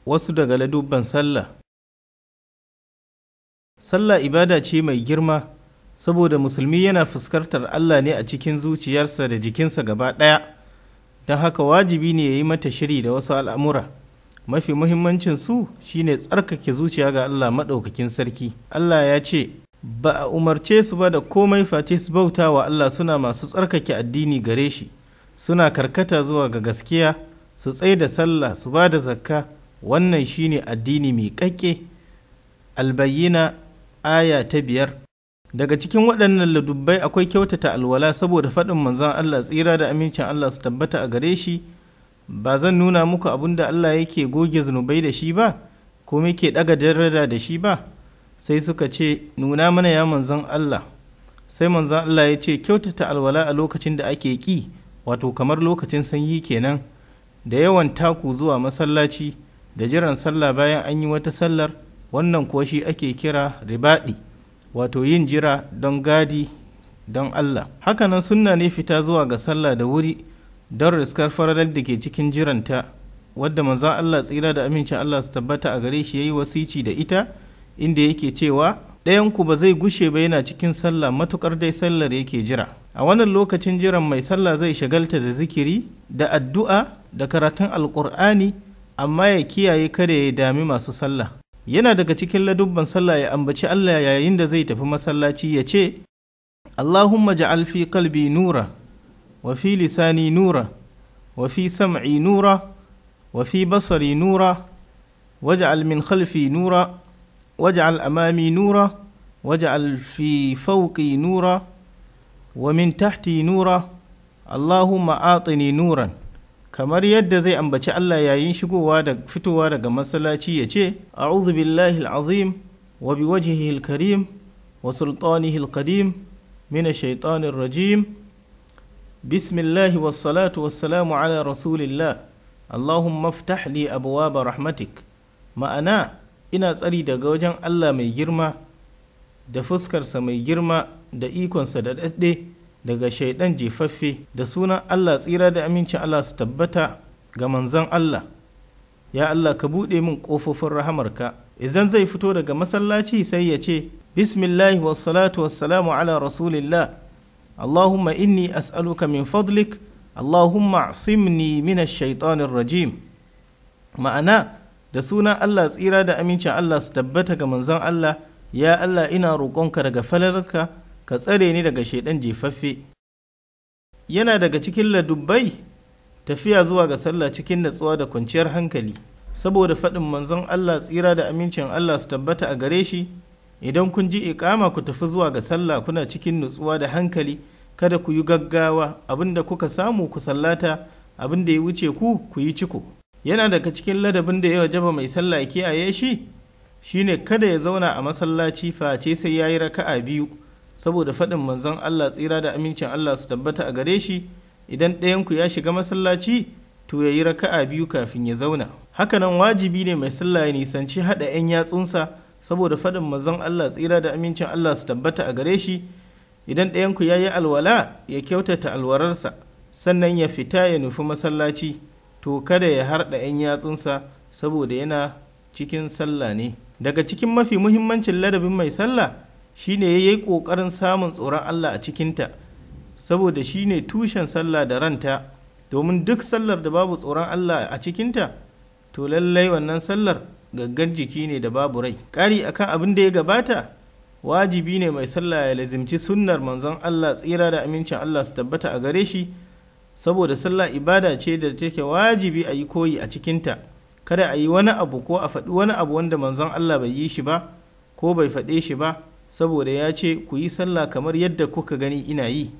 Wasu daga ladubban sallah. Sallah ibada ce mai girma, saboda musulmi yana fuskantar Allah ne a cikin zuciyarsa da jikinsa gaba ɗaya, don haka wajibi ne ya yi mata shiri da wasu al'amura. Mafi muhimmancin su shine tsarkake zuciya ga Allah Maɗaukakin Sarki. Allah ya ce, Ba a umarce su ba da komai face su bauta wa Allah suna masu tsarkake addini gare shi, suna karkata zuwa ga gaskiya, su tsai da sallah, su ba da zakka, wannan shine addini miƙaƙƙe. Albayyina aya ta 5. Daga cikin waɗannan ladubbai akwai kyautata alwala, saboda faɗin manzon Allah tsira da amincin Allah su tabbata a gare shi, ba zan nuna muku abin da Allah yake goge zunubai da shi ba, ko yake ɗaga daraja da shi ba? Sai suka ce, nuna mana ya manzon Allah. Sai manzon Allah ya ce, kyautata alwala a lokacin da ake ƙi, wato kamar lokacin sanyi kenan, da yawan taku zuwa masallaci, da jiran sallah bayan an yi wata sallar, wannan kuwa shi ake kira ribaɗi, wato yin jira don gadi don Allah. Hakanan sunna ne fita zuwa ga sallah da wuri don riskar faralar da ke cikin jiranta, wadda manzon Allah tsira da amincin Allah su tabbata a gare shi yayi wasici da ita, inda yake cewa ɗayanku ba zai gushe ba yana cikin sallah matukar dai sallar yake jira. A wannan lokacin jiran mai sallah zai shagalta da zikiri da addu'a da karatun alƙur'ani, amma ya kiyaye kada ya dami masu sallah. Yana daga cikin ladubban sallah ya ambaci Allah yayin da zai tafi masallaci, ya ce, Allahumma ja'al fi qalbi nura, wa fi lisani nura, wa fi sam'i nura, wa fi basari nura, waj'al min khalfi nura, waj'al amami nura, waj'al fi fawqi nura, wa min tahti nura, Allahumma atini nuran. Kamar yadda zai ambaci Allah yayin shigowa da fitowa daga masallaci ya ce, A'udhu billahi al'azim wa biwajhihi al-karim wa sultanihi al-qadim min ash-shaytanir rajim. Bismillahi was-salatu was-salamu ala rasulillah. Allahumma iftah li abwaaba rahmatik. Ma'ana, ina tsari daga wajen Allah mai girma da fuskarsa mai girma da ikonsa da dadde daga shaidan jefaffe, da sunan Allah tsira da amincin Allah su tabbata ga manzon Allah. Ya Allah, ka buɗe min ƙofofin rahamarka. Idan zai fito daga masallaci sai ya ce, Bismillahi wassalatu wassalamu ala rasulillah. Allahumma inni as'aluka min fadlik, Allahumma asimni min ash-shaytanir rajim. Ma'ana, da sunan Allah tsira da amincin Allah su tabbata ga manzon Allah, ya Allah ina roƙonka daga falalarka, ka tsare ni daga shaidan jefaffe. Yana daga cikin ladubbai tafiya zuwa ga sallah cikin natsuwa da kwanciyar hankali, saboda faɗin manzon Allah tsira da amincin Allah su tabbata a gare shi, idan kun ji iƙama ku tafi zuwa ga sallah kuna cikin natsuwa da hankali, kada ku yi gaggawa, abinda kuka samu ku sallata, abinda ya wuce ku ku yi ciko. Yana daga cikin ladabin da ya wajaba mai sallah ya kiyaye shi shine kada ya zauna a masallaci face sai yayi raka'a biyu, saboda faɗin manzon Allah tsira da amincin Allah su tabbata a gare shi, idan ɗayanku ya shiga masallaci to ya yi raka'a biyu kafin ya zauna. Hakanan wajibi ne mai sallah ya nisanci haɗa 'yan yatsunsa, saboda faɗin manzon Allah tsira da amincin Allah su tabbata a gare shi, idan ɗayanku ya yi alwala ya kyautata alwararsa, sannan ya fita ya nufi masallaci, to kada ya harɗa 'yan yatsunsa saboda yana cikin sallah ne. Daga cikin mafi muhimmancin ladabin mai sallah shine ya yi ƙoƙarin samun tsoron Allah a cikinta, saboda shi ne tushen sallah da ranta, domin duk sallar da babu tsoron Allah a cikinta, to lallai wannan sallar gaggar jiki ne da babu rai. Ƙari akan abin da ya gabata, wajibi ne mai sallah ya lazimci sunnar manzon Allah tsira da amincin Allah su tabbata a gare shi, saboda sallah ibada ce da take wajibi a yi koyi a cikinta. Kada a yi wani abu ko a faɗi wani abu wanda manzon Allah bai yi shi ba ko bai faɗe shi ba, saboda ya ce ku yi sallah kamar yadda kuka gani ina yi.